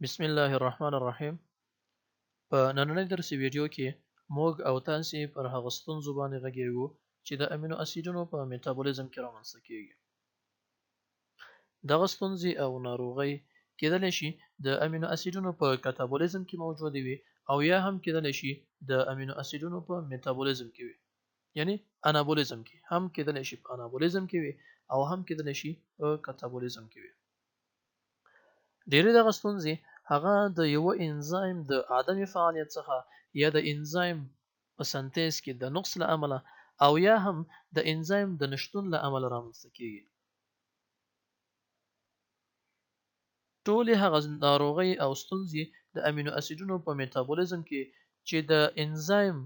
بسم الله الرحمن الرحیم. په نننۍ درسي ویډیو کې موږ او تاسې پر هغه ستونزو باندې غږیږو چې د امینو اسیدونو په میتابولیزم کې رامنځته کیږي. دغه ستونزې او ناروغۍ کېدلی شي د امینو اسیدونو په کتابولیزم کې موجودې وي او یا هم کېدلی شي د امینو اسیدونو په میتابولیزم کې وي، یعنی انابولیزم کې هم کېدلی شي، په انابولیزم کې وي او هم کېدلی شي په کتابولیزم کې وي. ډېری دغه ستونزې هغه د یوه انزایم د عدم فعالیت څخه یا د انزایم په سنتیز کې د نقص له امله او یا هم د انزایم د نشتون له امله رامنځته کیږي. ټولې هغه ناروغۍ او ستونزې د امینو اسیدونو په میتابولیزم کې چې د انزایم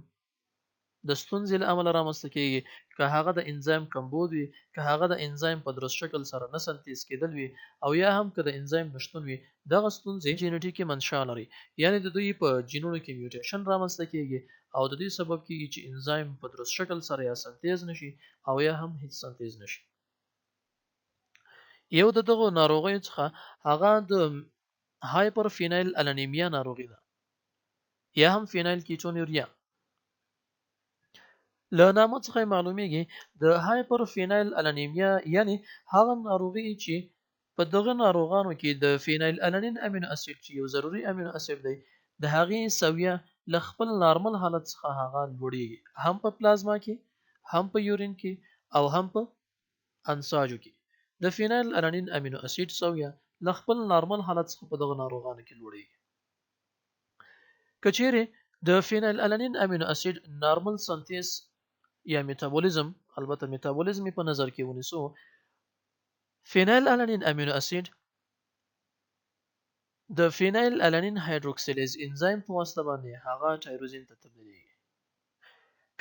د ستونزې له امله رامنځته کیږي، که هغه د انزایم کمبود وي، که هغه د انزایم په درست شکل سره نه سنتیز کیدل وي او یا هم که د انزایم نشتون وي، دغه ستونزې جینیټیکي منشا لري، یعنې د دوی په جینونو کې میوټیشن رامنځته کیږي او د دې سبب کیږي چې انزایم په درست شکل سره یا سنتیز نشي او یا هم هیڅ سنتیز نشي. یو د دغو ناروغیو څخه هغه د هایپر فینایل الانیمیا ناروغي ده یا هم فینایل کیټونوریا. له نامه څخه یې معلومیږي د هایپر فینایل الانیمیا، یعنی هغه ناروغي چې په دغه ناروغانو کې د فینایل الانین امینو اسید چې یو ضروري امینو اسید دی د هغې سویه له خپل نارمل حالت څخه هغه لوړیږي، هم په پلازما کې، هم په یورین کې او هم په انساجو کې د فینایل الانین امینو اسید سویه له خپل نارمل حالت څخه په دغه ناروغانو کې لوړیږي. که چیرې د فینایل الانین امینو اسید نارمل سنتیز یا میتابولیزم، البته میتابولیزم په نظر کې ونیسو، فینایل الانین امینو اسید د فینایل الانین هایدروکسیلیز انزایم په واسطه باندې هغه ټایروزین ته تبدیلیږي.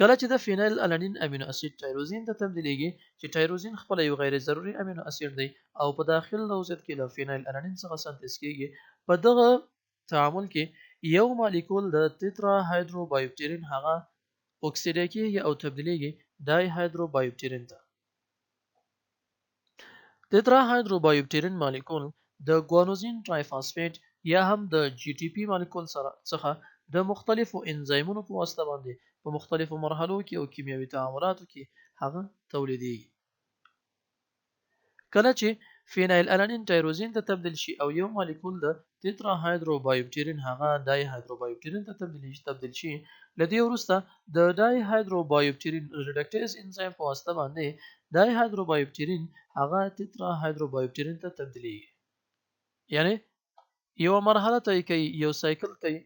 کله چې د فینایل الانین امینو اسید ټایروزین ته تبدیلیږي، چې ټایروزین خپله یو غیر ضروري امینو اسید دی او په داخل د عضویت کې له فینایل الانین څخه سنتیز کیږي، په دغه تعامل کې یو مالیکول د تترا هایدروبایوپټرین هغه اکسیډه کیږي او تبدیلیږي دای هایدروبایوپټرین ته. تترا هایدروبایوپټرین مالیکول د ګوانوزین ټرایفاسفیټ یا هم د جی ټي پي مالیکول سره څخه د مختلفو انزایمونو په واسطه باندې په مختلفو مرحلو کې او کیمیاوي تعاملاتو کې هغه تولیدیږي. کله چې فینایل الانین ټایروزین ته تبدیل شي او یو مالیکول د تترا هایدروبایوپټرین هغه دای هایدروبایوپټرین ته تبدیل شي، له دې وروسته د دای هایدروبایوپټرین ریډکټیز انزایم په واسطه باندې دای هایدروبایوپټرین هغه تترا هایدروبایوپټرین ته تبدیلیږي. یعنی یوه مرحله طی کوي، یو سایکل کوي،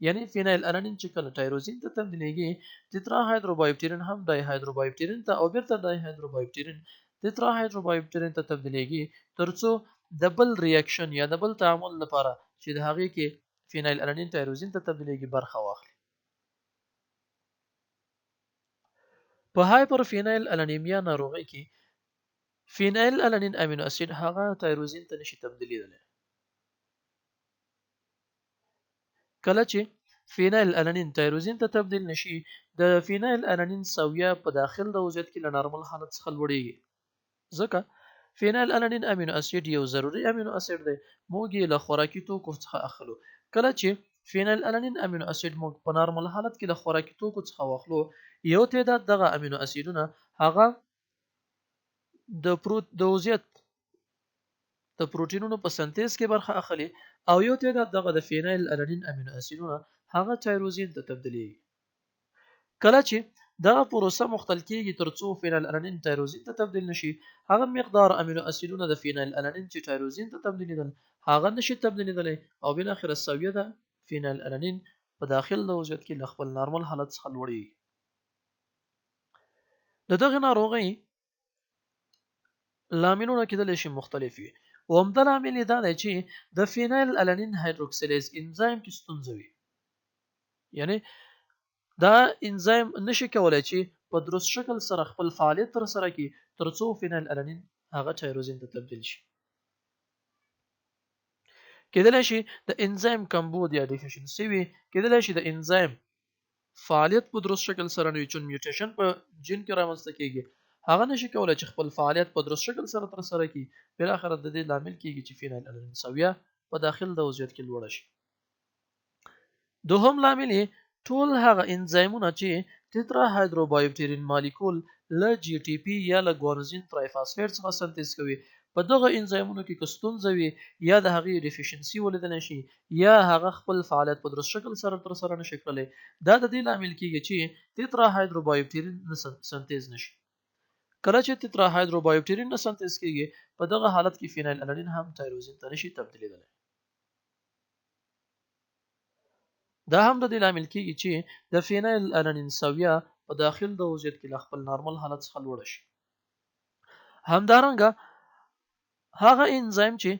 یعنی فینایل الانین چې کله ټایروزین ته تبدیلیږي، تترا هایدروبایوپټرین هم دای هایدروبایوپټرین ته او بیرته دای هایدروبایوپټرین تترا هایدروبایوپټرین ته تبدیلیږي، ترڅو د بل ریاکشن یا د بل تعامل لپاره چې د هغې کې فینایل الانین ټایروزین ته تبدیلیږي برخه واخلي. په هایپر فینایل الانیمیا ناروغۍ کې فینایل الانین امینو اسید هغه تایروزین ته نشي تبدیلیدلی. کله چې فینایل الانین تایروزین ته تبدیل نشي، د فینایل الانین سویه په داخل د عضویت کې له نارمل حالت څخه لوړیږي، ځکه فینایل الانین امینو اسید یو ضروري امینو اسید دی، موږ یې له خوراکي توکو څخه اخلو. کله چې فینایل الانین امینو اسید موږ په نارمل حالت کې له خوراکي توکو څخه واخلو، یو تعداد دغه امینو اسیدونه هغه د د عضویت د پروتینونو په سنتیز کې برخه اخلي او یو تعداد دغه د فینایل الانین امینو اسیدونه هغه تایروزین ته تبدیلیږي. کله چې دغه پروسه مختل کیږي ترڅو فینایل الانین تایروزین ته تبدیل نشي، هغه مقدار امینو اسیدونه د فینایل الانین چې تایروزین ته تبدیلیدل هغه نشي تبدیلیدلی او بالاخره سویه د فینایل الانین په داخل د عضویت کې له خپل نارمل حالت څخه لوړیږي. د دغه ناروغۍ لاملونه کېدلی شي مختلف وي. عمده لامل یې دا دی چې د فینایل الانین هایدروکسیلیز انزایم کې ستونزه وي، یعنی دا انزایم نشي کولای چې په درست شکل سره خپل فعالیت تر سره کړي ترڅو فینایل الانین هغه ټایروزین ته تبدیل شي. کېدلی شي د انزایم کمبود یا ډیفیشنسي وي، کېدلی شي د انزایم فعالیت په درست شکل سره نه وي، چون میوټیشن په جین کې رامنځته کیږي، هغه نشي کولای چې خپل فعالیت په درست شکل سره ترسره کړي، بالاخره د دې لامل کیږي چې فینایل الانین سویه په داخل د عضویت کې لوړه شي. دوهم لامل یې ټول هغه انزایمونه چې تتراهایدروبایوپټیرین مالیکول له جي ټي پي یا له ګوانوزین ترایفاسفیټ څخه سنتیز کوي، په دغه انزایمونو کې که ستونزه وي یا د هغې ډیفیشنسي ولیدل شي یا هغه خپل فعالیت په درست شکل سره ترسره نشي کړلی، دا د دې لامل کیږي چې تتراهایدروبایوپټیرین نه سنتیز نشي. کله چې تتراهایدروبایوپټیرین نه سنتیز کیږي، په دغه حالت کې فینایل الانین هم تایروزین ته نشي تبدیلیدلی. دا هم د دې لامل کیږي چې د فینایل الانین سویه په داخل د عضویت کې له خپل نارمل حالت څخه لوړه شي. همدارنګه هغه انزایم چې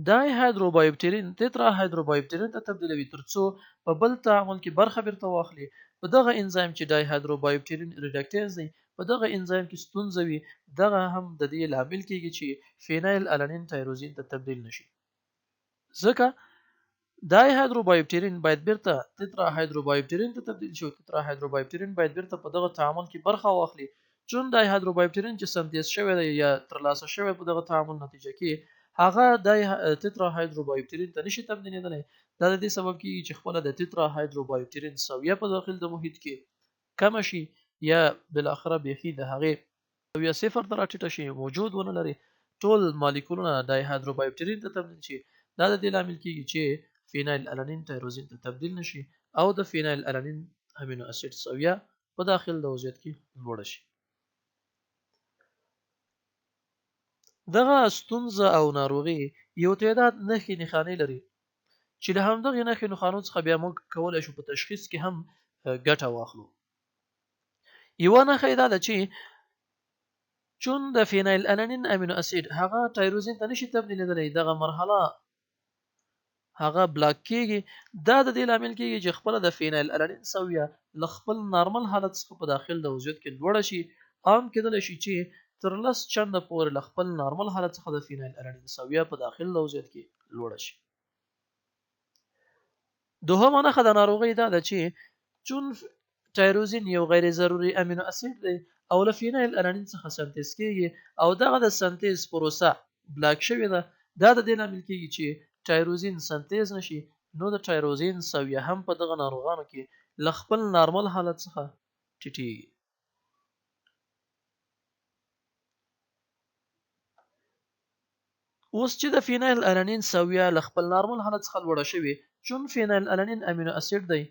دای هایدروبایوپټیرین تتراهایدروبایوپټیرین ته تبدیلوي ترڅو په بل تعامل کې برخه بیرته واخلي، په دغه انزایم چې دای هایدروبایوپټیرین ریډکټیز دی، په دغه انزایم کې ستونزه وي، دغه هم د دې لامل کیږي چې فینایل الانین تایروزین ته تبدیل نشي، ځکه دای هایدروبایوپټیرین باید بیرته تتراهایدروبایوپټیرین ته تبدیل شي او تتراهایدروبایوپټیرین باید بیرته په دغه تعامل کې برخه واخلي. چون دای هایدروبایوپټیرین چې سنتیز شوی دی یا ترلاسه شوی په دغه تعامل نتیجه کې، هغه دای تتراهایدروبایوپټیرین ته نشي تبدیلیدلی. دا د دې سبب کیږي چې خپله د تتراهایدروبایوپټیرین سویه په داخل د محیط کې کمه شي یا بالاخره بیخي د هغې سویه صفر ته راټیټه شي، موجود ونه لري، ټول مالیکولونه دایهایدروبایوپټیرین ته تبدیل شي. دا د دې لامل کیږي چې فینایل الانین تایروزین ته تبدیل نشي او د فینایل الانین امینو اسید سویه په داخل د عضویت کې لوړه شي. دغه ستونزه او ناروغي یو تعداد نښې نښانې لري چې له همدغې نښې نښانو څخه بیا موږ کولی شو په تشخیص کې هم ګټه واخلو. یوه نښه یې دا ده چې چون د فینایل الانین امینو اسید هغه تایروزین ته نشي تبدیلیدلی، دغه مرحله هغه بلاک کیږي. دا د دې لامل کیږي چې خپله د فینایل الانین سویه له خپل نارمل حالت څخه په داخل د عضویت کې لوړه شي. عام کېدلی شي چې تر 10 چنده پورې له خپل نارمل حالت څخه د فینایل الانین سویه په داخل د عضویت کې لوړه شي. دوهمه نښه د ناروغۍ دا ده چې چون تایروزین یو غیر ضروري امینو اسید دی او له فینایل الانین څخه سنتیز کیږي او دغه د سنتیز پروسه بلاک شوې ده، دا د دې لامل کیږي چې تایروزین سنتیز نشي، نو د تایروزین سویه هم په دغه ناروغانو کې له خپل نارمل حالت څخه ټیټیږي. اوس چې د فینایل الانین سویه له خپل نارمل حالت څخه لوړه شوې، چون فینایل الانین امینو اسید دی،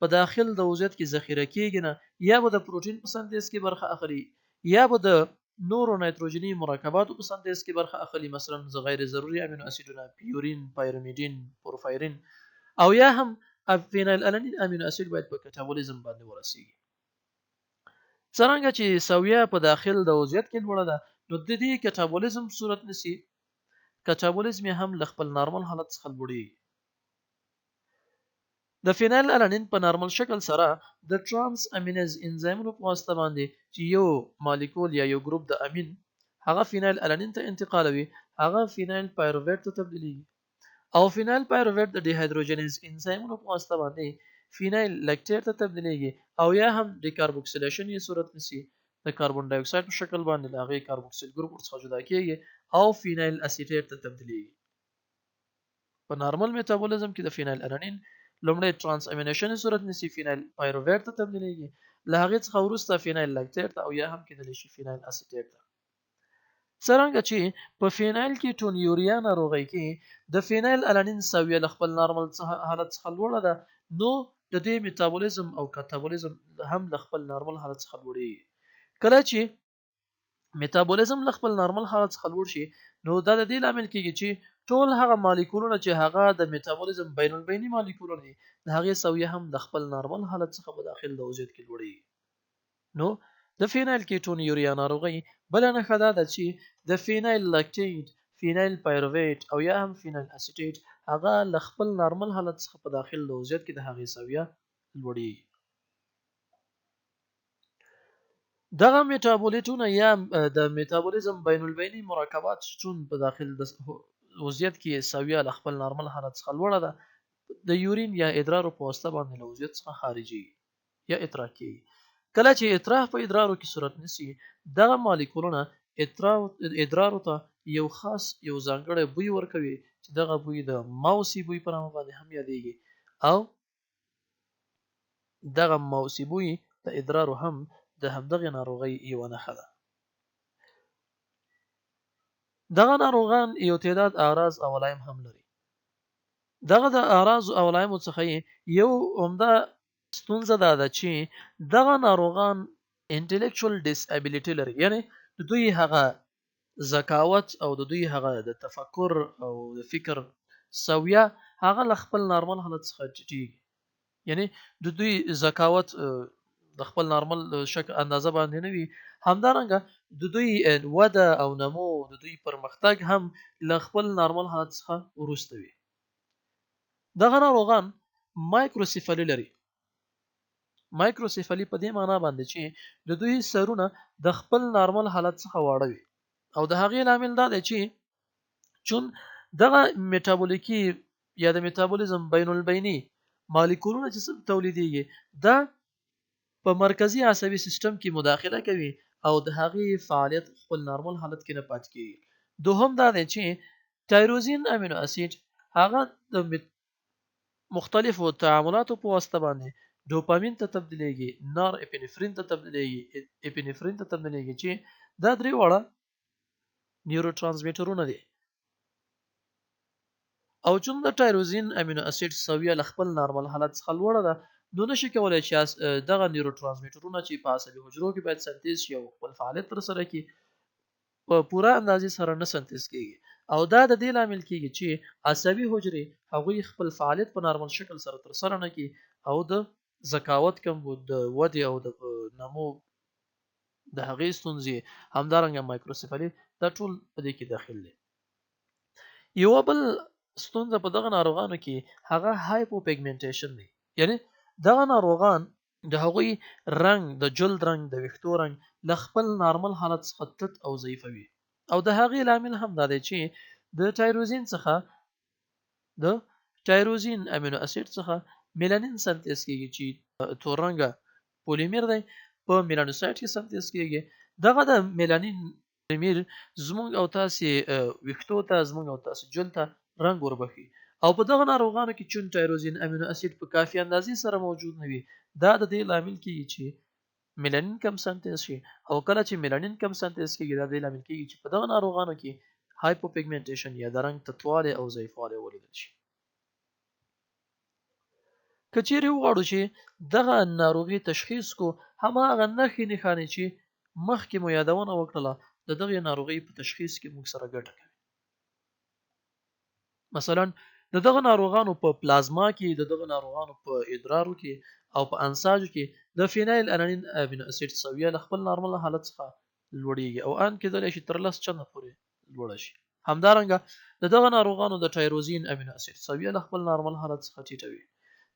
په داخل د عضویت کې ذخیره کیږي نه، یا به د پروتین په سنتیز کې برخه اخلي یا به د نورو نایتروجني مرکباتو په سنتیز کې برخه اخلي، مثلا غیر ضروري امینو اسیدونه پیورین، پایرومیډین، پورفایرین، او یا هم فینایل الانین امینو اسید باید په کټابولیزم باندې ورسیږي. څرنګه چې سویه په داخل د عضویت کې لوړه ده، نو د دې کټابولیزم صورت نیسي، کټابولیزم یې هم له خپل نارمل حالت څخه لوړیږي. د فینایل الانین په نارمل شکل سره د ترانس امینز انزایمونو په واسطه باندې چې یو مالیکول یا یو ګروپ د امین هغه فینایل الانین ته انتقالوي، هغه فینایل پایروویټ ته تبدیلیږي او فینایل پایروویټ د ډیهایدروجنیز انزایمونو په واسطه باندې فینایل لکټیټ ته تبدیلیږي او یا هم ډیکاربوکسیلیشن یې صورت نیسي، د کاربن ډای اکساید په شکل باندې له هغې کاربوکسیل ګروپ ورڅخه جدا کیږي او فینایل اسیټیټ ته تبدیلیږي. په نارمل میتابولیزم کې د فینایل الانین لومړی ترانس امینیشن صورت نیسي، فینایل پایروویټ ته تبدیلیږي، له هغې څخه وروسته فینایل لکټیټ ته او یا هم کېدلی شي فینایل اسیټیټ ته. څرنګه چې په فینایل کې ټونیوریا ناروغۍ کې د فینایل الانین سویه له خپل نارمل حالت څخه لوړه ده، نو د دې میتابولیزم او کاتابولیزم هم له خپل نارمل حالت څخه لوړیږي. کله چې میتابولیزم له خپل نارمل حالت څخه لوړ شي، نو دا د دې لامل کیږي چې ټول هغه مالیکولونه چې هغه د میتابولیزم بین البیني مالیکولونه دي، د هغې سویه هم د خپل نارمل حالت څخه په داخل د عضویت کې لوړیږي. نو د فینایل کیټون یوریا ناروغۍ بله نښه دا ده چې د فینایل لکټیټ، فینایل پایروویټ او یا هم فینایل اسیټیټ هغه له خپل نارمل حالت څخه په داخل د عضویت کې د هغې سویه لوړیږي. دغه میتابولیټونه یا د میتابولیزم بین البیني مرکبات چې چون په داخل د عضویت کې سویه له خپل نارمل حالت څخه لوړه ده، د یورین یا ادرارو په واسطه باندې له عضویت څخه خارجیږي یا اطراح کیږي. کله چې اطراح په ادرارو کې صورت نیسي، دغه مالیکولونه ادرارو ته یو خاص یو ځانګړی بوی ورکوي چې دغه بوی د موسي بوی په نامه باندې هم یادېږي او دغه موسي بوی د ادرارو هم د همدغې ناروغۍ یوه نښه ده. دغه ناروغان یو تعداد اعراض او علایم هم لري. دغه د اعراض او علایمو څخه یو عمده ستونزه دا ده چې دغه ناروغان انټلیکچوال ډیسابیلیټي لري، یعنی د دوی هغه ذکاوت او د دوی هغه د تفکر او د فکر سویه هغه له خپل نارمل حالت څخه ټیټیږي، یعنی د دوی ذکاوت د خپل نارمل شکل اندازه باندې نه وي. همدارنګه د دوی وده او نمو، د دوی پرمختګ هم له خپل نارمل حالت څخه وروسته وي. دغه ناروغان مایکروسیفالي لري. مایکروسیفالي په دې معنا باندې چې د دوی سرونه د خپل نارمل حالت څخه واړه وي او د هغې لامل دا دی چې چون دغه میټابولیکي یا د میټابولیزم بین البیني مالیکولونه چې تولیدیږي دا په مرکزي عصبي سیستم کې مداخله کوي او د هغې فعالیت خپل نارمل حالت کې نه پاتې کیږي. دوهم دا دی چې تایروزین امینو اسید هغه د مختلفو تعاملاتو په واسطه باندې ډوپامین ته تبدیلیږي، نار اپینفرین ته تبدیلیږي، اپینفرین ته تبدیلیږي چې دا درې واړه نیوروټرانسمیټرونه دي. او چون د ټایروزین امینو اسید سویه له خپل نارمل حالت څخه لوړه ده، نو نشي کولای چې دغه نیوروټرانسمیټرونه چې په عصبي حجرو کې باید سنتیز شي او خپل فعالیت ترسره کړي په پوره اندازې سره نه سنتیز کیږي او دا د دې لامل کیږي چې عصبي حجرې هغوی خپل فعالیت په نارمل شکل سره ترسره نه کړي او د ذکاوت کمبود، د ودې او د نمو د هغې ستونزې، همدارنګه مایکروسیفالي، دا ټول په دې کې داخل دي. یوه بل ستونزه په دغه ناروغانو کې هغه هایپوپیګمنټیشن دی، یعنی دغه ناروغان د هغوی رنګ، د جلد رنګ، د ویښتو رنګ له خپل نارمل حالت څخه تت او ضعیفه وي او د هغې لامل هم دا دی چې د ټایروزین څخه د ټایروزین امینو اسید څخه میلانین سنتیز کیږي چې تور رنګه پولیمر دی، په میلانوسایټ کې سنتیز کیږي. دغه د میلانین پولیمر زموږ او تاسې ویښتو ته، زموږ او تاسې جلد ته رنګ وربښي او په دغه ناروغانو کې چون ټایروزین امینو اسید په کافي اندازې سره موجود نه وي، دا د دې لامل کیږي چې میلانین کم سنتیز شي او کله چې میلانین کم سنتیز کیږي دا د دې لامل کیږي چې په دغه ناروغانو کې هایپوپیګمنټیشن یا د رنګ تتوالی او ضعیفوالی ولیدل شي. که چیرې وغواړو چې دغه ناروغي تشخیص کو، هماغه نښې نښانې چې مخکې مو یادونه وکړله د دغې ناروغۍ په تشخیص کې موږ سره ګټه کوي. مثلا د دغه ناروغانو په پلازما کې، د دغه ناروغانو په ادرارو کې او په انساجو کې د فینایل الانین امینو اسید سویه له خپل نارمل حالت څخه لوړیږي او ان کېدلی شي تر 10 چنده پورې لوړه شي. همدارنګه د دغه ناروغانو د ټایروزین امینو اسید سویه له خپل نارمل حالت څخه ټیټه وي.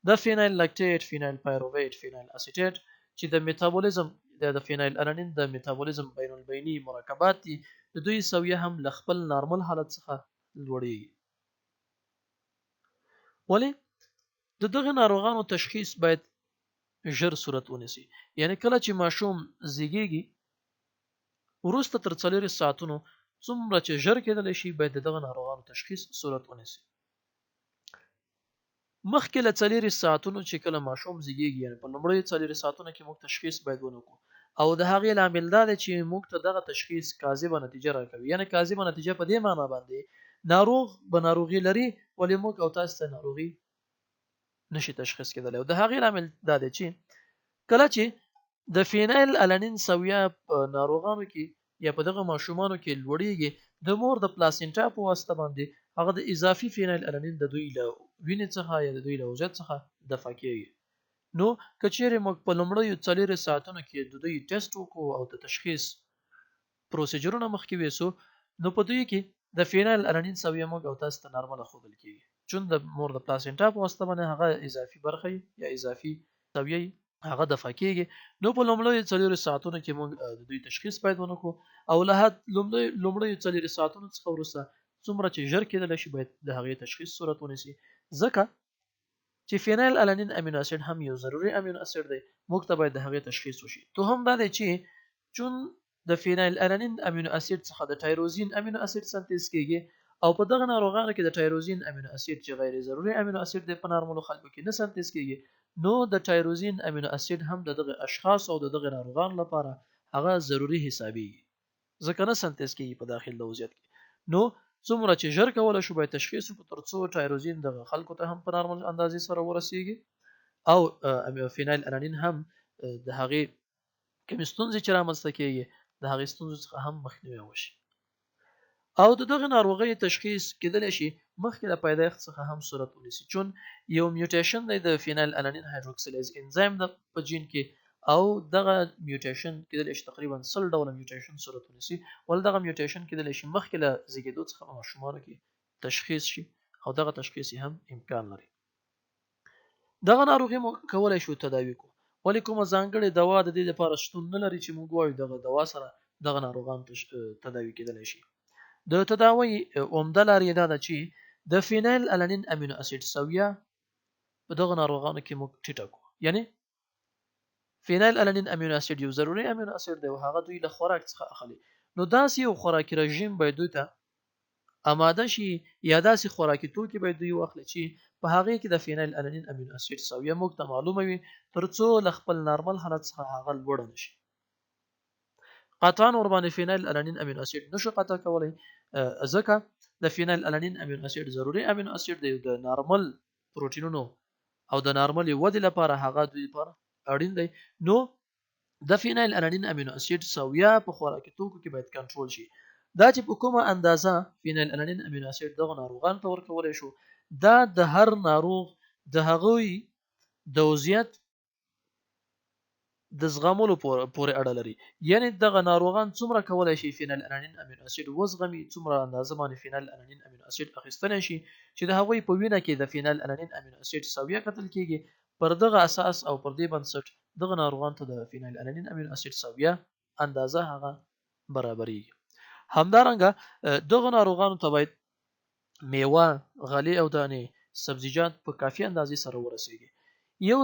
د فینایل لکټیټ، فینایل پایروویټ، فینایل اسیټیټ چې د میتابولیزم د فینایل الانین د میتابولیزم بین البیني مرکبات دي، د دوی سویه هم له خپل نارمل حالت څخه لوړیږي. ولې د دغه ناروغانو تشخیص باید ژر صورت ونیسي، یعنی کله چې ماشوم زیږیږي وروسته تر 24 ساعتونو څومره چې ژر کېدلی شي باید د دغه ناروغانو تشخیص صورت ونیسي. مخکې له 24 ساعتونو چې کله ماشوم زیږیږي، یعنی په لومړیو 24 ساعتونو کې موږ تشخیص باید ونه کړو او د هغې لامل دا دی چې موږ ته دغه تشخیص کاذبه نتیجه راکوي. یعنی کاذبه نتیجه په دې معنا باندې ناروغ به ناروغي لري ولې موږ او تاسو ته ناروغي نشي تشخیص کېدلی. او د هغې لامل دا دی چې کله چې د فینایل الانین سویه په ناروغانو کې یا په دغه ماشومانو کې لوړیږي، د مور د پلاسینټا په واسطه باندې هغه د اضافي فینایل الانین د دوی له وینې څخه یا د دوی له عضویت څخه دفع کیږي. نو که چیرې موږ په لومړیو 24 ساعتونو کې د دوی ټیسټ وکړو او د تشخیص پروسیجرونه مخکې ویسو، نو په دوی کې د فینایل الانین سویه موږ او تاسو ته نارمله ښودل کیږي، چون د مور د پلاسینټا په واسطه باندې هغه اضافي برخه یا اضافي سویه هغه دفع کیږي. نو په لومړیو 24 ساعتونو کې موږ د دوی تشخیص باید ونه کړو او له لومړیو 24 ساعتونو څخه وروسته څومره چې ژر کېدلی شي باید د هغې تشخیص صورت ونیسي، ځکه چې فینایل الانین امینو اسید هم یو ضروري امینو اسید دی، موږ ته باید د هغې تشخیص وشي. دوهم دا دی چې چون د فینایل الانین امینو اسید څخه د ټایروزین امینو اسید سنتیز کیږي او په دغه ناروغانو کې د ټایروزین امینو اسید چې غیر ضروري امینو اسید دی په نارملو خلکو کې نه سنتیز کیږي، نو د ټایروزین امینو اسید هم د دغه اشخاصو او د دغه ناروغانو لپاره هغه ضروري حسابیږي، ځکه نه سنتیز کیږي په داخل د عضویت کې. نو څومره چې ژر کولای شو باید تشخیص وکړو ترڅو ټایروزین دغه خلکو ته هم په نارمل اندازې سره ورسیږي او فینایل الانین هم د هغې کومې ستونزې چې رامنځته کیږي د هغې ستونزو څخه هم مخنیوی وشي. او د دغه ناروغۍ تشخیص کېدلی شي مخکې له پیدایښت څخه هم صورت ونیسي، چون یو میوټیشن دی د فینایل الانین هایدروکسیلیز انزایم د په جین کې، او دغه میوټیشن کېدلی شي تقریبا 100 ډوله میوټیشن صورت ونیسي، ول دغه میوټیشن کېدلی شي مخکې له زیږېدو څخه په ماشومانو کې تشخیص شي او دغه تشخیص هم امکان لري. دغه ناروغي موږ کولای شو تداوي کو، ولې کومه ځانګړې دوا د دې لپاره شتون نه لري چې موږ وایو دغه دوا سره دغه ناروغان تداوي کېدلی شي. د تداوي عمده لار یې دا ده چې د فینایل الانین امینو اسید سویه په دغه ناروغانو کې موږ ټیټه کړو، یعنی فینایل الانین امینو اسید یو ضروري امینو اسید دی او هغه دوی له خوراک څخه اخلي، نو داسې یو خوراکي رژیم باید دوی ته اماده شي یا داسې خوراکي توکي باید دوی واخلي چې په هغې کې د فینایل الانین امینو اسید سویه موږ ته معلومه وي ترڅو له خپل نارمل حالت څخه هغه لوړه نشي. قطعا ورباندې فینایل الانین امینو اسید نشو قطع کولی، ځکه د فینایل الانین امینو اسید ضروري امینو اسید دی، د نارمل پروتینونو او د نارمل ودې لپاره هغه دوی لپاره اړین دی. نو د فینایل الانین امینو اسید سویه په خوراکي توکو کې باید کنټرول شي. دا چې په کومه اندازه فینایل الانین امینو اسید دغه ناروغان ته ورکولی شو، دا د هر ناروغ د هغوی د وضعیت د زغملو پورې اړه لري، یعنی دغه ناروغان څومره کولای شي فینایل الانین امینو اسید وزغمي، څومره اندازه باندې فینایل الانین امینو اسید اخیستلی شي چې د هغوی په وینه کې د فینایل الانین امینو اسید سویه کتل کیږي. پر دغه اساس او پر دې بنسټ دغه ناروغان ته د فینایل الانین امینو اسید سویه اندازه هغه برابریږي. همدارنګه دغه ناروغانو ته باید میوه، غلې او دانې، سبزیجات په کافي اندازې سره ورسیږي. یو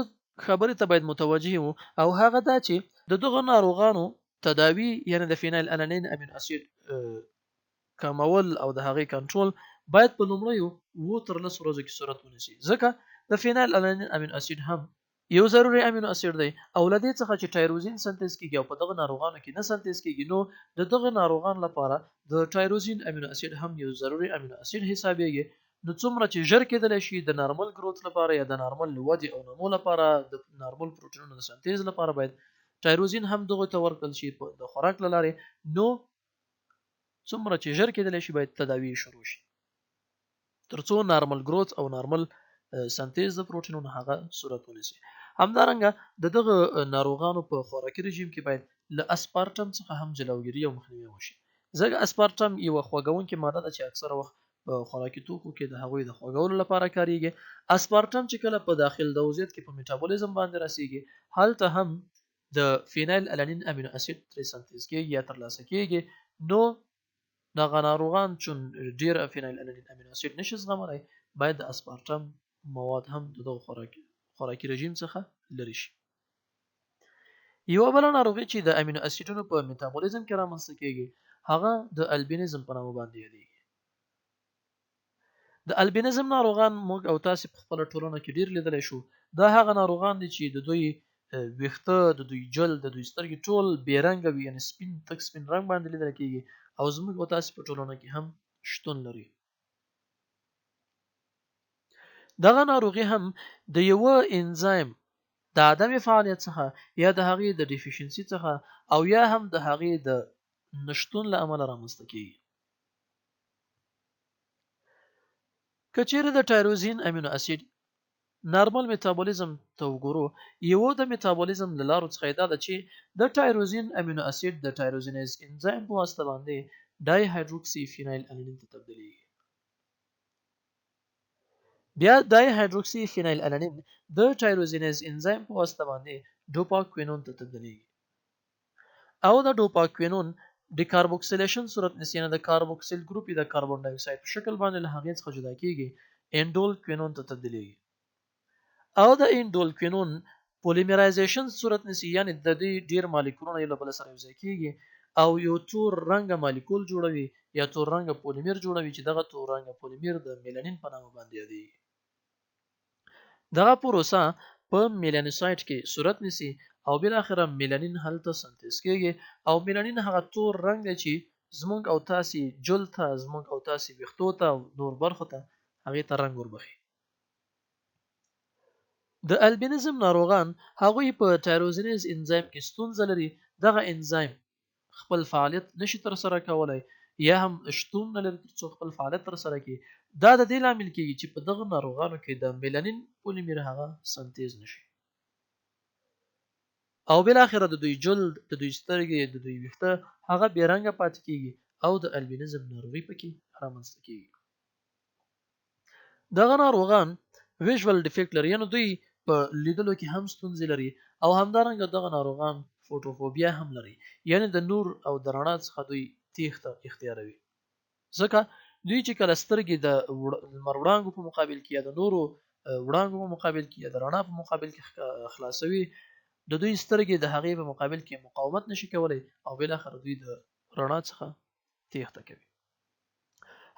خبرې ته باید متوجه وو او هغه دا چې د دغه ناروغانو تداوی، یعنی د فینایل الانین امینو اسید کمول او د هغې کنټرول باید په لومړیو 7 تر 10 ورځو کې صورت ونیسي، ځکه د فینایل الانین امینو اسید هم یو ضروري امینو اسید دی او له دې څخه چې ټایروزین سنتیز کیږي او په دغه ناروغانو کې نه سنتیز کیږي، نو د دغه ناروغان لپاره د ټایروزین امینو اسید هم یو ضروري امینو اسید حسابیږي. نو څومره چې ژر کېدلی شي د نارمل ګروث لپاره یا د نارمل ودې او نمو لپاره د نارمل پروتینونو د سنتیز لپاره باید ټایروزین هم دغه ته ورکړل شي د خوراک له لارې. نو څومره چې ژر کېدلی شي باید تداوي شروع شي ترڅو نارمل ګروث او نارمل سنتیز د پروتینونو هغه صورت ونیسي. همدارنګه د دغه ناروغانو په خوراکي رژیم کې باید له اسپارټم څخه هم جلوګیري او مخنیوی وشي، ځکه اسپارټم یوه خوږونکې ماده ده چې اکثره وخت په خوراکي توکو کې د هغوی د خوږولو لپاره کاریږي. اسپارټم چې کله په داخل د عضویت کې په میټابولیزم باندې رسیږي، هلته هم د فینایل الانین امینو اسید ترې سنتیز کیږي یا ترلاسه کیږي. نو دغه ناروغان چون ډیر فینایل الانین امینو اسید نشي زغملی، باید د اسپارټم مواد هم د دغه خوراکي رژیم څخه لرې شي. یوه بله ناروغي چې د امینو اسیدونو په میتابولیزم کې رامنځته کیږي هغه د البینیزم په نامه باندې یادیږي. د البینیزم ناروغان موږ او تاسې په خپله ټولنه کې ډیر لیدلی شو. دا هغه ناروغان دي چې د دوی ویښته، د دوی جلد، د دوی سترګې ټول بې رنګه وي، یعنې سپین تک سپین رنګ باندې لیدل کیږي او زموږ او تاسې په ټولنه کې هم شتون لري. دغه ناروغي هم د یوه انزایم د عدم فعالیت څخه یا د هغې د ډیفیشنسي څخه او یا هم د هغې د نشتون له امله رامنځته کیږي. که چیرې د ټایروزین امینو اسید نارمل میتابولیزم ته وګورو، یو د میتابولیزم له لارو څخه دا ده چې د ټایروزین امینو اسید د ټایروزینیز انزایم په واسطه باندې ډای هایدروکسي فینایل الانین ته تبدیلیږي. بیا ډای هایدروکسي فینایل الانین د ټایروزینیز انزایم په واسطه باندې ډوپاکوینون ته تبدیلیږي او د ډوپاکوینون ډیکاربوکسیلیشن صورت نیسي، یعنې د کاربوکسیل ګروپ د کاربن ډای اکساید په شکل باندې له هغې څخه جدا کیږي، انډول کوینون ته تبدیلیږي او د انډول کوینون پولیمرایزیشن صورت نیسي، یعنې د دې ډیر مالیکولونه یو له بل سره یوځای کیږي او یو تور رنګه مالیکول جوړوي یا تور رنګه پولیمر جوړوي چې دغه تور رنګه پولیمر د میلانین په نامه باندې یادېږي. دغه پروسه په میلانوسایټ کې صورت نیسي او بالاخره میلانین هلته سنتیز کیږي او میلانین هغه تور رنګ دی چې زموږ او تاسې جلد ته، زموږ او تاسې ویښتو ته او نور برخو ته هغې ته رنګ وربخښي. د البینیزم ناروغان هغوی په ټایروزینیز انزایم کې ستونزه لري، دغه انزایم خپل فعالیت نشي ترسره کولای یا هم شتون نه لري ترڅو خپل فعالیت ترسره کړي. دا د دې لامل کیږي چې په دغه ناروغانو کې د میلانین پولیمر هغه سنتیز نشي او بالاخره د دوی جلد، د دوی سترګې، د دوی ویښته هغه بې رنګه پاتې کیږي او د البینیزم ناروغي پکې رامنځته کیږي. دغه ناروغان ویژوال ډیفیکټ لري، یعنی دوی په لیدلو کې هم ستونزې لري او همدارنګه دغه ناروغان فوټوفوبیا هم لري، یعنی د نور او د رڼا څخه دوی تیښته اختیاروي، ځکه دوی چې کله سترګې د لمر وړانګو په مقابل کې یا د نورو وړانګو په مقابل کې یا د رڼا په مقابل کې خلاصوي، د دوی سترګې د هغې په مقابل کې مقاومت نشي کولی او بالاخره دوی د رڼا څخه تیښته کوي.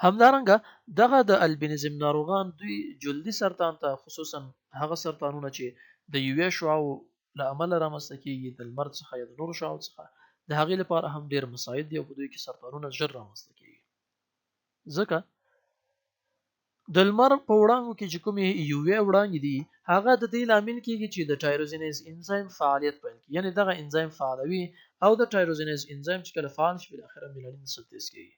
همدارنګه دغه د البینیزم ناروغان دوی جلدي سرطان ته، خصوصا هغه سرطانونه چې د یوې شعاو له امله رامنځته کیږي د لمر څخه یا د نورو شعاو څخه، د هغې لپاره هم ډیر مساعد دي او په دوی کې سرطانونه ژر رامنځته کیږي، ځکه د لمر په وړانګو کې چې کومې یوې وړانګې دي هغه د دې لامل کیږي چې د ټایروزینیز انزایم فعالیت پیل کړي، یعنی دغه انزایم فعالوي او د ټایروزینیز انزایم چې کله فعال شي بالاخره میلانین سنتیز کیږي.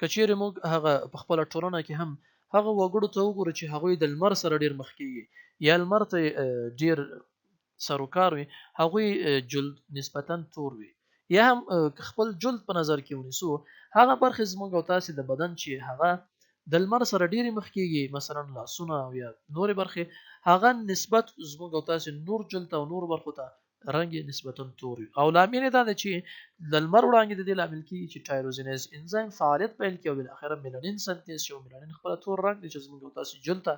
که چیرې موږ هغه په خپله ټولنه کې هم هغه وګړو ته وګورو چې هغوی د لمر سره ډیر مخ کیږي یا لمر ته ډیر سروکار وي، هغوی جلد نسبتا تور وي، یا هم که خپل جلد په نظر کې ونیسو هغه برخې زموږ او تاسې د بدن چې هغه د لمر سره ډیرې مخ کیږي، مثلا لاسونه او یا نورې برخې، هغه نسبت زموږ او تاسې نور جلد او نور برخو ته رنګ یې نسبتا تور وي او لامل یې دا دی چې د لمر وړانګې د دې لامل کیږي چې ټایروزینیز انزایم فعالیت پیل کړي او بالاخره میلانین سنتیز شي او میلانین خپله تور رنګ دی چې زموږ او تاسې جلد ته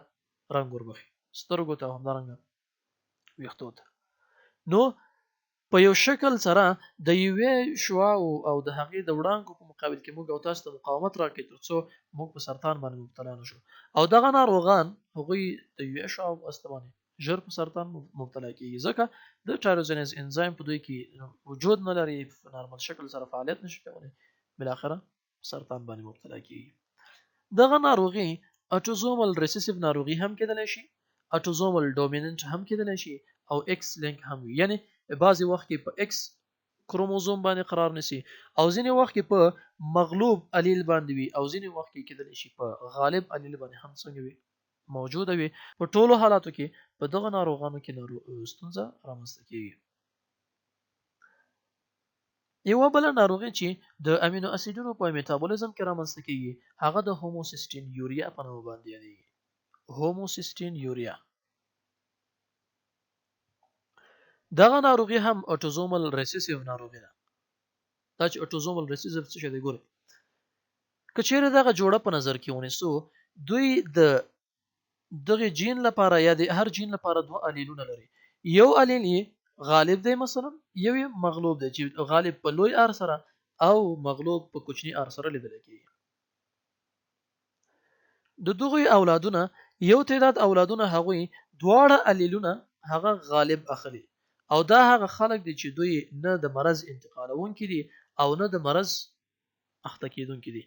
رنګ وربخښي، سترګو ته او همدارنګه ویښتو ته. نو په یو شکل سره د یوې شعاع او د هغې د وړانګو په مقابل کې موږ او تاسو ته مقاومت راکړي ترڅو موږ په سرطان باندې مبتلا نه شو او دغه ناروغان هغوی د یوې شعاع په واسطه باندې ژر په سرطان مبتلا کیږي، ځکه د ټایروزینیز انزایم په دوی کې وجود نه لري، په نارمل شکل سره فعالیت نشي کولی، بالاخره سرطان باندې مبتلا کیږي. دغه ناروغي اټوزومل ریسیسیو ناروغي هم کېدلی شي، اټوزومل ډومیننټ هم کېدلی شي او ایکس لینک هم وي، یعنی بعضې وخت کې په ایکس کروموزوم باندې قرار نیسي او ځینې وخت کې په مغلوب الیل باندې وي او ځینې وخت کې کېدلی شي په غالب الیل باندې هم څنګه وي موجوده وي. په ټولو حالاتو کې په دغه ناروغانو کې ستونزه رامنځته کیږي. یوه بله ناروغي چې د امینو اسیدونو په میتابولیزم کې رامنځته کیږي هغه د هوموسیسټین یوریا په نامه باندې یادیږي. هوموسیسټین یوریا دغه ناروغي هم اټوزومل ریسیسیو ناروغي ده. دا چې اټوزومل ریسیسیو څه شی دی ګورئ، که چیرې دغه جوړه په نظر کې ونیسو، دوی د دغه جین لپاره یا د هر جین لپاره دوه الیلونه لري، یو الیل یې غالب دی مثلا، یو یې مغلوب دی چې غالب په لوی آر سره او مغلوب په کوچني آر سره لیدل کیږي. د دغوی اولادونه یو تعداد اولادونه هغوی دواړه الیلونه هغه غالب اخلي او دا هغه خلک دي چې دوی نه د مرض انتقالونکي دي او نه د مرض اخته کیدونکي دي.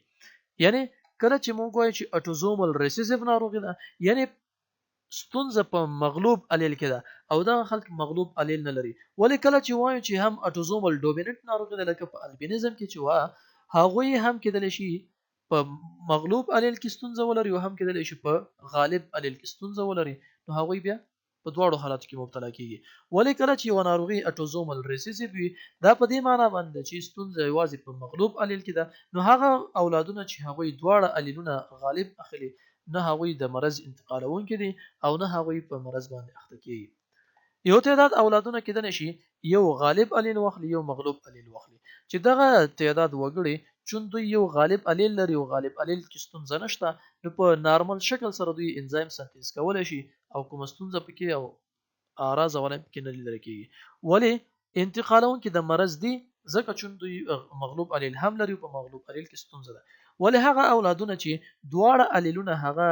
یعنی کله چې موږ وایو چې اټوزومل ریسیسیو ناروغي ده، یعنی ستونزه په مغلوب الیل کې ده او دغه خلک مغلوب الیل نه لري. ولې کله چې وایو چې هم اټوزومل ډومیننټ ناروغي ده، لکه په البینیزم کې چې وه، هغوی هم کېدلی شي په مغلوب الیل کې ستونزه ولري او هم کېدلی شي په غالب الیل کې ستونزه ولري، نو هغوی بیا په دواړو حالاتو کې مبتلا کیږي. ولې کله چې یوه ناروغي اټوزومل ریسیسیو وي، دا په دې معنا باندې ده چې ستونزه یوازې په مغلوب الیل کې ده، نو هغه اولادونه چې هغوی دواړه الیلونه غالب اخلي، نه هغوی د مرض انتقالونکي دي او نه هغوی په مرض باندې اخته کیږي. یو تعداد اولادونه کېدلی شي یو غالب الیل واخلي، یو مغلوب الیل واخلي، چې دغه تعداد وګړي چون دوی یو غالب الیل لري او غالب الیل کې ستونزه نشته، نو په نارمل شکل سره دوی انزایم سنتیز کولی شي او کومه ستونزه پکې او اعراض او علائم پکې نه لیدل کیږي. ولې انتقالونکي د مرض دي، ځکه چون دوی مغلوب الیل هم لري، په مغلوب الیل کې ستونزه ده. ولې هغه اولادونه چې دواړه الیلونه هغه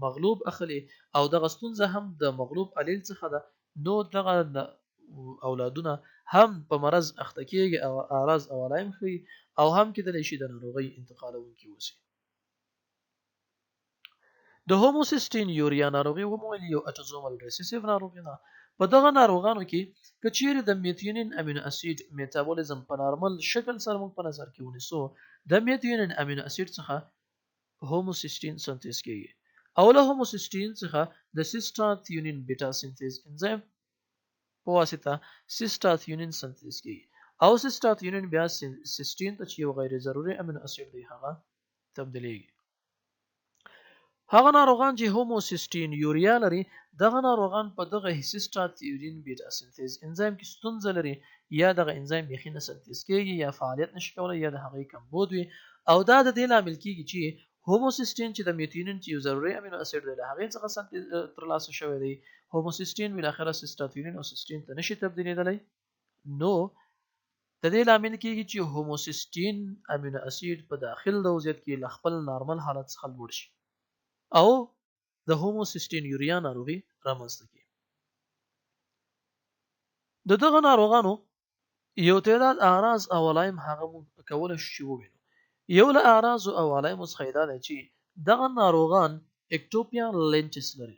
مغلوب اخلي او دغه ستونزه هم د مغلوب الیل څخه ده، نو دغه اولادونه هم په مرض اخته کیږي او اعراض او علایم ښيي او هم کېدلی شي د ناروغۍ انتقالوونکي اوسي. د هوموسیستین یوریا ناروغي ومویل یو اټوزومل ریسیسیو ناروغي ده. په دغه ناروغانو کې که چیرې د میتیونین امینو اسید میتابولیزم په نارمل شکل سره موږ په نظر کې ونیسو، د میتیونین امینو اسید څخه هوموسیستین سنتیز کیږي او له هوموسیستین څخه د سیستاتیونین بیټا سنتیز انزایم په واسطه سیستاتیونین سنتیز کیږي او سیستاتیونین بیا سیستین ته چې یو غیر ضروري امینو اسید دی هغه تبدیلیږي. هغه ناروغان چې هوموسیستین یوریا لري، دغه ناروغان په دغه سیستاتیونین بیټا سنتیز انزایم کې ستونزه لري، یا دغه انزایم بیخي نه سنتیز کیږي، یا فعالیت نشي کولای، یا د هغې کمبود وي او دا د دې لامل کیږي چې هوموسیستین چې د میتیونین چې یو ضروري امینو اسید دی له هغې څخه سنتیز ترلاسه شوی دی، هوموسیستین بالاخره سیستاتیونین او سیستین ته نشي تبدیلیدلی، نو د دې لامل کیږي چې هوموسیستین امینو اسید په داخل د وضعیت کې له خپل نارمل حالت څخه لوړ شي او د هوموسیستین یوریا ناروغي رامنځته کړي. د دغه ناروغانو یو تعداد اعراض او علایم هغه موږ کولی شو چې ووینو. یو له اعراضو او علایمو څخه یې دا دی چې دغه ناروغان اکټوپیا لینټس لري.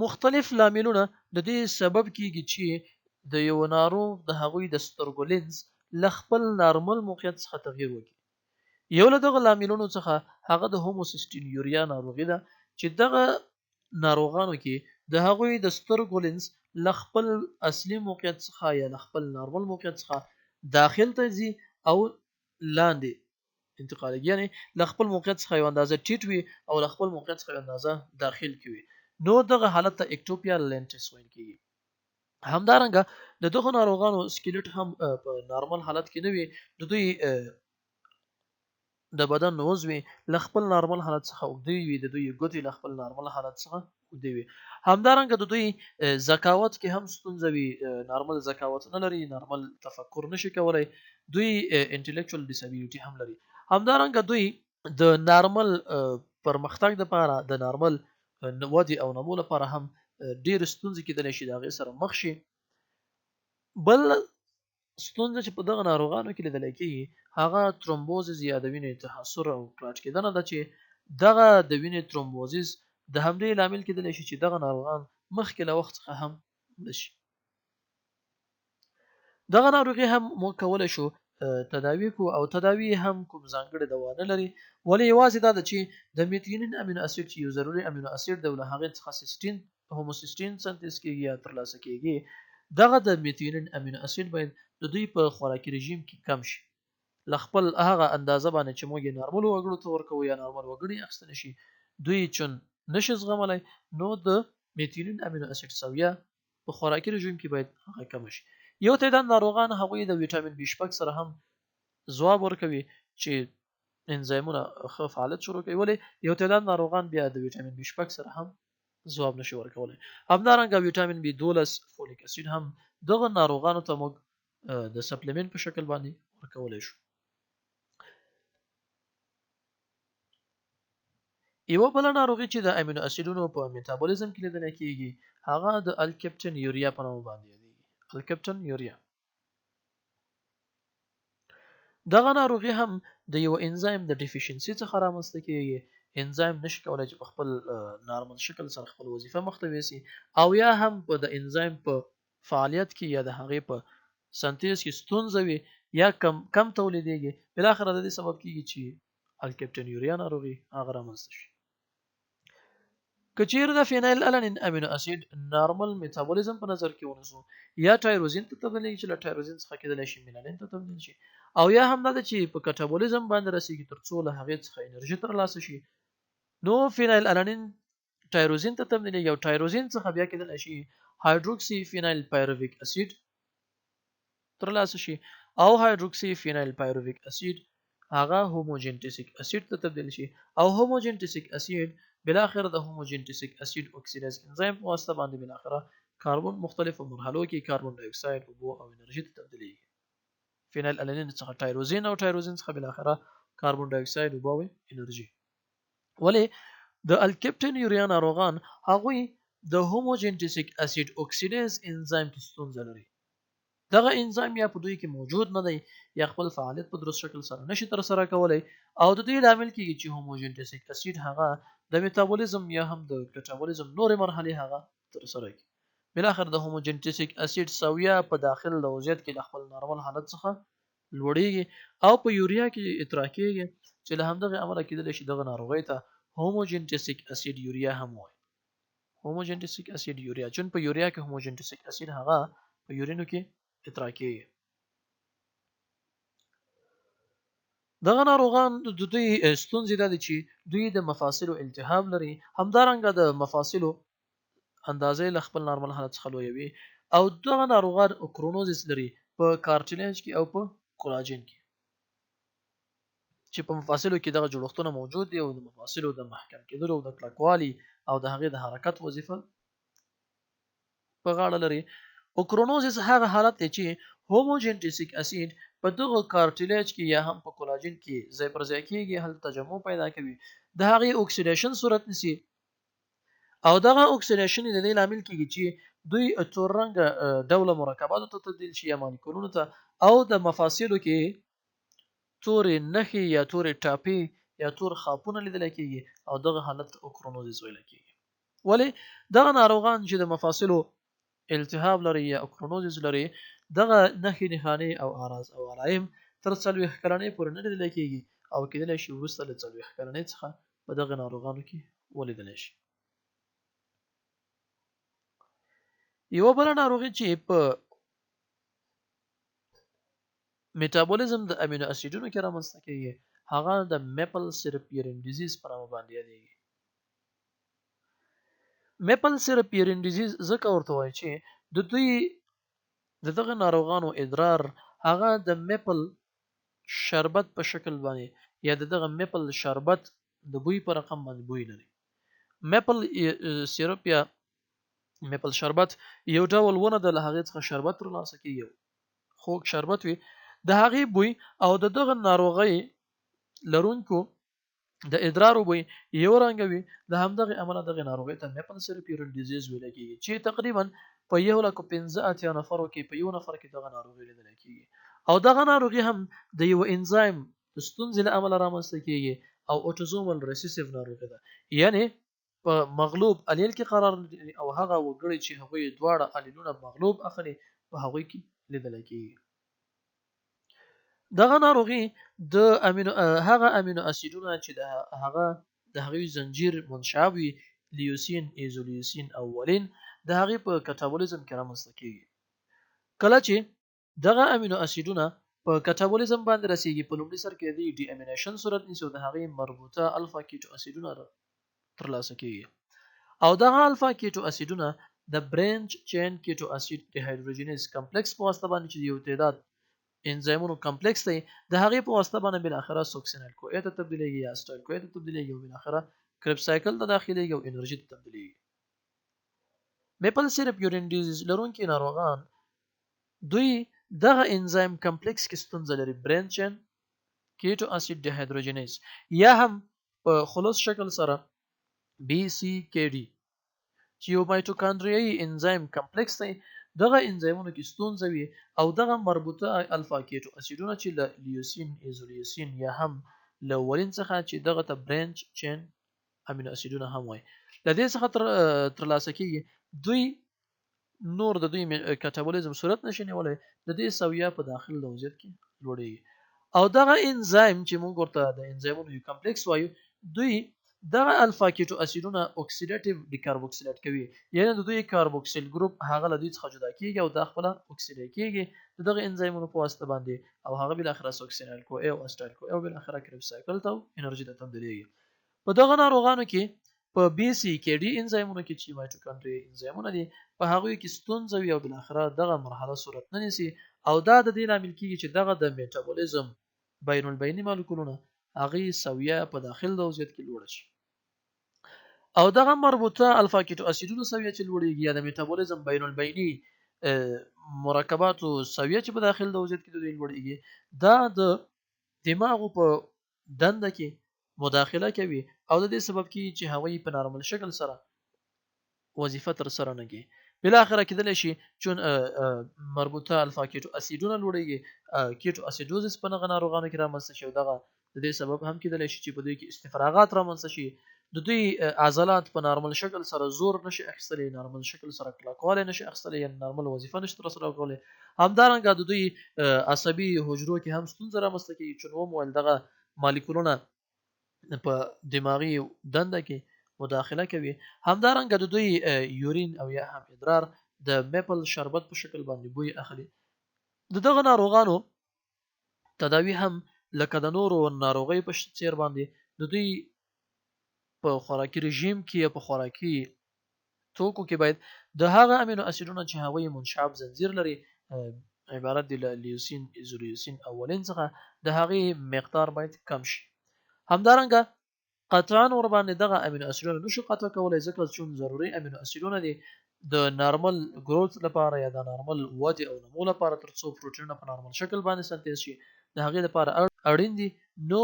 مختلف لاملونه د دې سبب کیږي چې د یوه ناروغ د هغوی د سترګو لینز له خپل نارمل موقعیت څخه تغییر وکړي. یو له دغه لاملونو څخه هغه د هوموسیستین یوریا ناروغي ده چې دغه ناروغانو کې د هغوی د سترګو لینز له خپل اصلي موقعیت څخه یا له خپل نارمل موقعیت څخه داخل ته ځي او لاندې انتقالېږي، یعنې له خپل موقعیت څخه یو اندازه ټیټ وي او له خپل موقعیت څخه یو اندازه داخل کې وي، نو دغه حالت ته اکټوپیا لینټس ویل کېږي. همدارنګه د دغو ناروغانو سکلیټ هم په نارمل حالت کې نه وي، د دوی د بدن عضوې له خپل نارمل حالت څخه اوږدې وي، د دوی ګوتې له خپل نارمل حالت څخه اوږدې وي. همدارنګه د دوی ذکاوت کې هم ستونزه وي، نارمل ذکاوت نه لري، نارمل تفکر نشي کولای، دوی انټلیکچوال ډیسابیلیټي هم لري. همدارنګه دوی د نارمل پرمختګ لپاره، د نارمل ودې او نمو لپاره هم ډېرې ستونزې کېدلی شي د هغې سره مخ شي. بل ستونزه چې په دغه ناروغانو کې لیدل کېږي هغه ترومبوزز یا د وینې تحسر او کلاټ کېدنه ده چې دغه د وینې ترومبوزز د همدې لامل کېدلی شي چې دغه ناروغان مخکې له وخت څخه هم مړه شي. دغه ناروغي هم موږ کولی شو تداوي کو او تداوي هم کوم ځانګړې دوا نه لري، ولې یوازې دا ده چې د میتیونین امینو اسید چې یو ضروري امینو اسید دی او له هغې څخه سیستین هوموسیستین سنتیز کیږي یا ترلاسه کیږي، دغه د میتیونین امینو اسید باید د دوی په خوراکي رژیم کې کم شي له خپل هغه اندازه باندې چې موږ یې نارملو وګړو ته ورکوو یا نارمل وګړي اخیستلی شي، دوی چون نشي زغملی نو د میتیونین امینو اسید سویه په خوراکي رژیم کې باید هغه کمه شي. یو تعداد ناروغان هغوی د ویټامین بي شپږ سره هم ځواب ورکوي چې انزایمونه ښه فعالیت شروع کوي، ولې یو تعداد ناروغان بیا د ویټامین بي شپږ سره هم ځواب نشي ورکولی. همدارنګه ویټامین بي 12 فولیک اسید هم دغه ناروغانو ته موږ د سپلیمنټ په شکل باندې ورکولی شو. یوه بله ناروغي چې د امینو اسیدونو په میتابولیزم کې لیدل کیږي هغه د الکپټن یوریا په نامه باندې یادیږي. الکپټن یوریا دغه ناروغي هم د یو انزایم د ډیفیشنسي څخه رامنځته کیږي. انزایم نشي کولای چې په خپل نارمل شکل سره خپل وظیفه مخته ویسي او یا هم په د انزایم په فعالیت کې یا د هغې په سنتیز کې ستونزه وي یا کم کم تولیدېږي، بالاخره د دې سبب کیږي چې الکپټنیوریا ناروغي هغه رامنځته شي. که چیرې د فینایل الانین امینو اسید نارمل میتابولیزم په نظر کې ونیسو یا ټایروزین ته تبدیلیږي چې له ټایروزین څخه کېدلی شي میلانین ته تبدیل شي او یا هم دا ده چې په کټابولیزم باندې رسیږي تر څو له هغې څخه انرژي ترلاسه شي، نو فینایل الانین ټایروزین ته تبدیلیږي او ټایروزین څخه بیا کېدلی شي هایدروکسي فینایل پایروویک اسید ترلاسه شي او هایدروکسي فینایل پایروویک اسید هغه هوموجنټیسیک اسید ته تبدیل شي او هوموجنټیسیک اسید بالاخره د هوموجنټیسیک اسید اکسیدایز انزایم په واسطه باندې بالاخره کاربن مختلفو مرحلو کې کاربن ډای اکساید، اوبو او انرژي ته تبدیلیږي. فینایل الانین څخه ټایروزین او ټایروزین څخه بالاخره کاربن ډای اکساید، اوبه او انرژي. ولې د الکپټن یوریا ناروغان هغوی د هوموجنټیسیک اسید اکسیډیز انزایم کې ستونزه لري. دغه انزایم یا په دوی کې موجود نه دی یا خپل فعالیت په درست شکل سره نشي ترسره کولی، او د دې لامل کیږي چې هوموجنټیسیک اسید هغه د میتابولیزم یا هم د کټابولیزم نورې مرحلې هغه ترسره کړي. بالاخره د هوموجنټیسیک اسید سویه په داخل د عضویت کې له خپل نارمل حالت څخه لوړیږي او په یوریا کې اطراح کیږي، چې له همدغه امله کېدلی شي دغه ناروغۍ ته هوموجنټیسیک اسید یوریا هم وایي. هوموجنټیسیک اسید یوریا، چون په یوریا کې هوموجنټیسیک اسید هغه په یورینو کې اطراح کیږي. دغه ناروغان د دوی ستونزې دا دي چې دوی د مفاصلو التهاب لري، همدارنګه د مفاصلو اندازې له خپل نارمل حالت څخه لویوي، او دغه ناروغان کرونوزیس لري په کارټیلیج کې او په کولاجین کې، چې په مفاصلو کې دغه جوړښتونه موجود دي او د مفاصلو د محکم کېدلو او د کلکوالي او د هغې د حرکت وظیفه په غاړه لري. اوکرونوزیس هغه حالت دی چې هوموجنټیسیک اسید په دغه کارټیلیج کې یا هم په کولاجین کې ځای پر ځای کیږي، هلته تجمع پیدا کوي، د هغې اکسیډیشن صورت نیسي، او دغه اکسیډیشن د دې لامل کیږي چې دوی تور رنګ ډوله مرکباتو ته تبدیل شي یا مالیکولونو ته، او د مفاصلو کې تورې نښې یا تورې ټاپې یا تور خاپونه لیدل کیږي، او دغه حالت اوکرونوزیس ویل کیږي. ولې دغه ناروغان چې د مفاصلو التهاب لري یا اوکرونوزیس لري، دغه نښې نښانې او اعراض او علایم تر 40 کلنۍ پورې نه لیدل کیږي، او کېدلی شي وروسته له 40 کلنۍ څخه په دغه ناروغانو کې ولیدل شي. یوه بله ناروغي چې په میتابولیزم د امینو اسیدونو کې رامنځته کیږي هغه د میپل سیرپ یورین ډیزیز په نامه باندې یادېږي. میپل سیرپ یورین ډیزیز ځکه ورته وایي چې د دوی د دغه ناروغانو ادرار هغه د میپل شربت په شکل باندې یا د دغه میپل شربت د بوی په رقم باندې بوی لري. میپل سیرپ یا میپل شربت یو ډول ونه ده، له هغې څخه شربت ترلاسه کیږي، خوږ شربت وي. د هغې بوی او د دغه ناروغۍ لرونکو د ادرارو بوی یو رنګ وي. د همدغې امله دغې ناروغۍ ته میپل سیرپ یورین ډیزیز ویل کیږي، چې تقریبا په 1,85,000 نفرو کې په یو نفر کې دغه ناروغي لیدل کیږي. او دغه ناروغي هم د یو انزایم د ستونزې له امله رامنځته کیږي، او اوټوزومل ریسیسیو ناروغي ده، یعنی په مغلوب الیل کې قرار لري، او هغه وګړي چې هغوی دواړه الیلونه مغلوب اخلي په هغوی کې لیدل کیږي. دغه ناروغي د امینو هغه امینو اسیدونه چې د هغه د هغوی زنجیر منشعب وي، لیوسین، ایزولیوسین او ولین، د هغې په کټابولیزم کې رامنځته کیږي. کله چې دغه امینو اسیدونه په کټابولیزم باندې رسیږي، په لومړي سر کې د ډي امینیشن صورت نیسي او د هغې مربوطه الفا کیټو اسیدونه ترلاسه کیږي، او دغه الفا کیټو اسیدونه د برانچ چین کیټو اسید ډیهایډروجنیز کمپلیکس په واسطه باندې، چې یو تعداد انزایمونو کمپلیکس دی، د هغې په واسطه باندې بالاخره سوکسینل کو ای ته تبدیلیږي یا اسټایل کو ای ته تبدیلیږي، او بالاخره کریب سایکل ته داخليږي او انرژي ته تبدیلیږي. میپل سیرپ یورین ډیزیز لرونکي ناروغان دوی دغه انزایم کمپلیکس کې ستونزه لري، برانچ چین کیټو اسید ډیهایډروجنیز یا هم په خلص شکل سره بی سی کی ډي، چې یو مایټوکاندریایي انزایم کمپلیکس دی، دغه انزایمونو کې ستونزه وي، او دغه مربوطه الفا کیټو اسیدونه چې له لیوسین، ایزولیوسین یا هم له ولین څخه، چې دغه ته برانچ چین امینو اسیدونه هم وایي، له دې څخه ترلاسه کیږي، دوی نور د دوی کټابولیزم صورت نشي نیولی، د دې سویه په داخل د وضعیت کې لوړیږي. او دغه انزایم چې موږ ورته د انزایمونو یو کمپلیکس وایو، دوی دغه الفا کیټو اسیدونه اکسیډیټیو ډیکاربوکسیلیټ کوي، یعنی د دوی کاربوکسیل ګروپ هغه له دوی څخه جدا کیږي او دا خپله اکسیډي کیږي د دغه انزایمونو په واسطه باندې، او هغه بالاخره سوکسینل کو ای او اسټایل کو ای او بالاخره کریب سایکل ته انرژي ته تبدیلیږي. په دغه ناروغانو کې په بي سي کې ډي انزایمونو کې چې مایټوکانډریا انزایمونه دي په هغوی کې ستونزه وي، او بالاخره دغه مرحله صورت نه نیسي، او دا د دې لامل کیږي چې دغه د میټابولیزم بین البیني مالیکولونه هغې سویه په داخل د عضویت کې لوړه شي، او دغه مربوطه الفا کیټو اسیدونو سویه چې لوړیږي یا د میټابولیزم بین البیني مرکباتو سویه چې په داخل د وضعیت کې د دوی لوړیږي، دا د دماغو په دنده کې مداخله کوي او د دې سبب کیږي چې هغوی په نارمل شکل سره وظیفه تر سره نه کړي. بالاخره کېدلی شي چون مربوطه الفا کیټو اسیدونه لوړیږي، کیټو اسیدوزس په دغه ناروغانو کې رامنځته شي او دغه د دې سبب هم کېدلی شي چې په دوی کې استفراغات رامنځته شي، د دوی عضلات په نارمل شکل سره زور نشي اخیستلی، نارمل شکل سره کلکوالی نشي اخیستلی، یعنی نارمل وظیفه نشي ترسره کولی. همدارنګه د دوی عصبي حجرو کې هم ستونزه رامنځته کېږي، چون ومو ویل دغه مالیکولونه په دماغي دنده کې مداخله کوي. همدارنګه د دوی یورین او یا هم ادرار د میپل شربت په شکل باندې بوی اخلي. د دغه ناروغانو تداوی هم لکه د نورو ناروغیو په څیر باندې د دوی په خوراکي رژیم کې یا په خوراکي توکو کې باید د هغه امینو اسیدونو چې هغوی منشعب زنجیر لري، عبارت دي له لیوسین، ایزولیوسین او ولین څخه، د هغې مقدار باید کم شي. همدارنګه قطعا ورباندې دغه امینو اسیدونه نشو قطع کولی، ځکه چون ضروري امینو اسیدونه دي د نارمل ګروث لپاره یا د نارمل ودې او نمو لپاره، تر څو پروټینونه په نارمل شکل باندې سنتیز شي، د هغې لپاره اړین دي. نو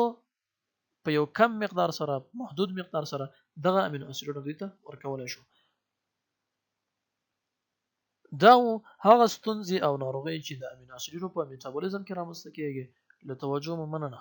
په یو کم مقدار سره، محدود مقدار سره دغه امینو اسیدونه دوی ته ورکولی شو. دا وو هغه ستونزې او ناروغۍ چې د امینو اسیدونو په میتابولیزم کې رامنځته کېږي. له توجه مو مننه.